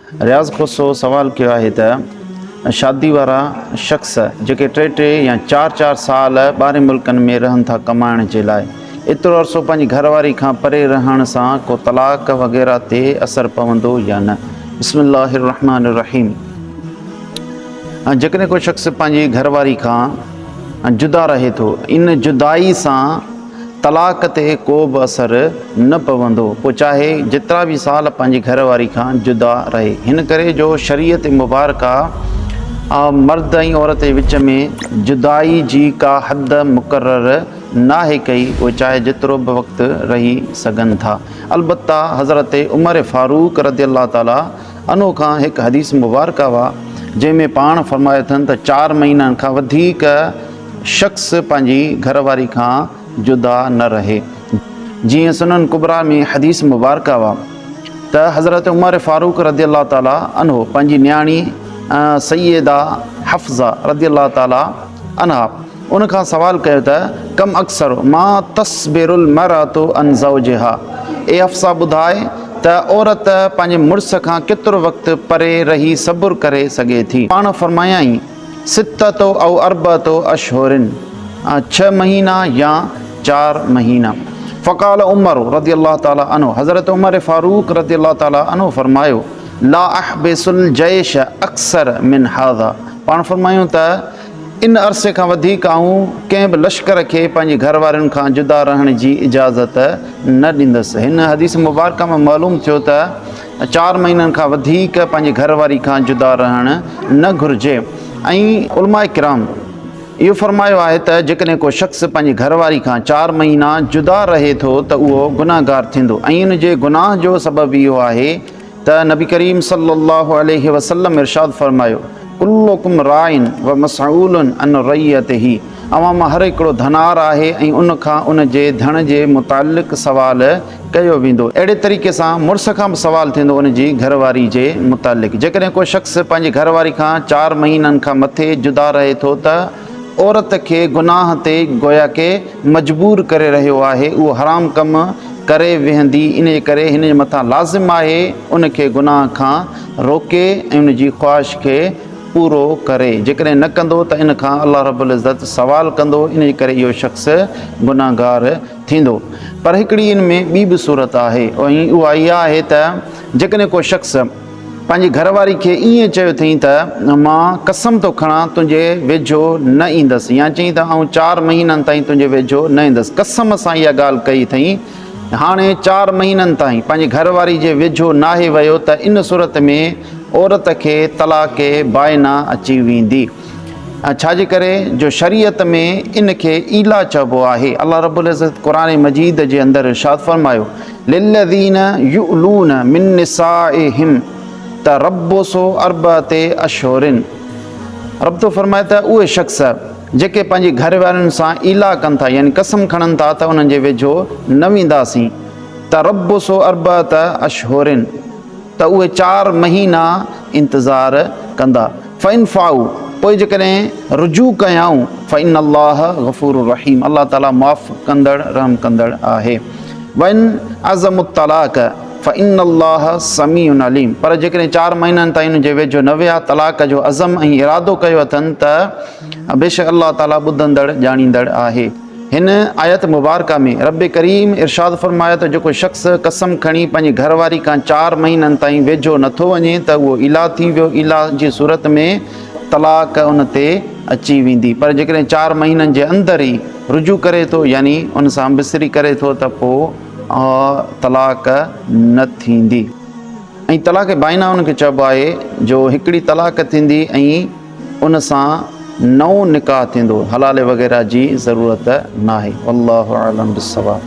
رياض کوسو سوال ڪيو آهي ته شادي وارا شخص جيڪي ٽي ٽي يا چار چار سال ٻاهرين ملڪن ۾ رهن ٿا ڪمائڻ جي لاء ايترو عرصو پنهنجي گهر واري کان پري رهڻ سان ڪو طلاق وغيره تي اثر پوندو يا نه؟ بسم الله الرحمن الرحيم جيڪڏهن ڪو شخص پنهنجي گهر واري کان جدا رهي ٿو ان جدائي سان طلاق تي ڪو به اثر نه پوندو پوء چاهي جيترا به سال پنهنجي گهر واري کان جدا رهي هن ڪري جو شريعت مبارڪه مرد ۽ عورت جي وچ ۾ جدائي جي ڪا حد مقرر ناهي ڪئي اهي چاهي جيترو به وقت رهي سگهن ٿا البته حضرت عمر فاروق رضي الله تعالٰي عنه کان هڪ حديث مبارڪه وا جنهن ۾ پاڻ فرمايو اٿن ته چار مهينن کان وڌيڪ شخص پنهنجي گهر واري کان جدا نه رهي. جيئن سنن ڪبريٰ ۾ حديث مبارڪه آ ته حضرت عمر فاروق رضي الله تعالٰي عنه پنهنجي نياڻي سيده حفصه رضي الله تعالٰي عنها ان کان سوال ڪيو ته ڪم اڪثر ما تصبر المرأة عن زوجها اي حفصه ٻڌاء ته عورت پنهنجي مڙس کان ڪيترو وقت پري رهي صبر ڪري سگهي ٿي؟ پاڻ فرمايائين. ستة او اربعة اشهر، ڇهه مهينا يا چار مهينا. فقال عمر رضي الله تعالٰي عنه، حضرت عمر فاروق رضي الله تعالٰي عنه فرمايو، لا احبس الجيش اڪثر من هذا، پاڻ فرمايون ته ان عرصي کان وڌيڪ آئون ڪنهن به لشڪر کي پنهنجي گهر وارين کان جدا رهڻ جي اجازت نه ڏيندس. هن حديث مبارڪه مان معلوم ٿيو ته چار مهينن کان وڌيڪ پنهنجي گهر واري کان جدا رهڻ نه گهرجي ۽ علماء ڪرام اهو فرمايو آهي ته جيڪڏهن ڪو شخص پنهنجي گهر واري کان چار مهينا جدا رهي ٿو ته اهو گنهگار ٿيندو ۽ ان جي گناهه جو سبب اهو آهي ته نبي ڪريم صلي الله عليه وسلم ارشاد فرمايو ڪلڪم راع و مسئول عن رعيته اوهان مان هر هڪڙو ڌنار آهي ۽ ان کان ان جي ڌڻ جي متعلق سوال ڪيو ويندو. اهڙي طريقي سان مڙس کان به سوال ٿيندو ان جي گهر واري جي متعلق. جيڪڏهن ڪو شخص پنهنجي گهر واري کان چار مهينن کان مٿي جدا رهي ٿو ته عورت کي گناهه تي گويا ڪه مجبور ڪري رهيو آهي اهو حرام ڪم ڪري ويهندي ان جي ڪري هن جي مٿان لازم آهي ان کي گناهه کان روڪي ۽ ان جي خواهش کي پورو ڪري جيڪڏهن نه ڪندو ته ان کان الله رب العزت سوال ڪندو ان جي ڪري اهو شخص گنهگار ٿيندو. پر هڪڙي ان ۾ ٻي به صورت آهي ۽ اها اها آهي ته جيڪڏهن ڪو شخص پنهنجي گهر واري کي ائين چيو اٿئين ته مان قسم ٿو کڻان تنهنجي ويجهو نه ايندس يا چئين ته آئون چار مهينن تائين تنهنجي ويجهو نه ايندس قسم سان اها ڳالهه ڪئي اٿئين هاڻي چار مهينن تائين پنهنجي گهر واري جي ويجهو ناهي ويو ته ان صورت ۾ عورت کي طلاق بائنا اچي ويندي. ڇا جي ڪري جو شريعت ۾ ان کي ايلا چئبو آهي. الله رب العزت قرآن مجيد جي اندر ارشاد فرمايو، للذين يؤلون من نسائهم تربص اربعة اشهر رب ٿو فرمائي ته اهي شخص جيڪي پنهنجي گهر وارين سان ايلا ڪن ٿا يعني قسم کڻن ٿا ته انهن جي ويجهو نه وينداسين تربص اربعة اشهر ته اهي چار مهينا انتظار ڪندا. فإن فاءوا پوء جيڪڏهن رجوع ڪيائون فإن الله غفور رحيم الله تعالي معاف ڪندڙ رحم ڪندڙ آهي. وإن عزموا الطلاق فإن الله سميع عليم پر جيڪڏهن چار مهينن تائين ان جي ويجهو نه ويا طلاق جو عزم ۽ ارادو ڪيو اٿن ته بيشڪ الله تعالي ٻڌندڙ ڄاڻيندڙ آهي. هن آيت مبارڪه ۾ رب ڪريم ارشاد فرمايو ته جيڪو شخص قسم کڻي پنهنجي گهر واري کان چار مهينن تائين ويجهو نٿو وڃي ته اهو ايلا ٿي ويو، ايلا جي صورت ۾ طلاق ان تي اچي ويندي پر جيڪڏهن چار مهينن جي اندر ئي رجوع ڪري ٿو يعني ان سان همبستري ڪري ٿو ته پوء طلاق نه ٿيندي. ۽ طلاق بائنا ان کي چئبو آهي جو هڪڙي طلاق ٿيندي ۽ ان سان نئون نڪاح ٿيندو، حلالي وغيره جي ضرورت ناهي. والله اعلم بالصواب.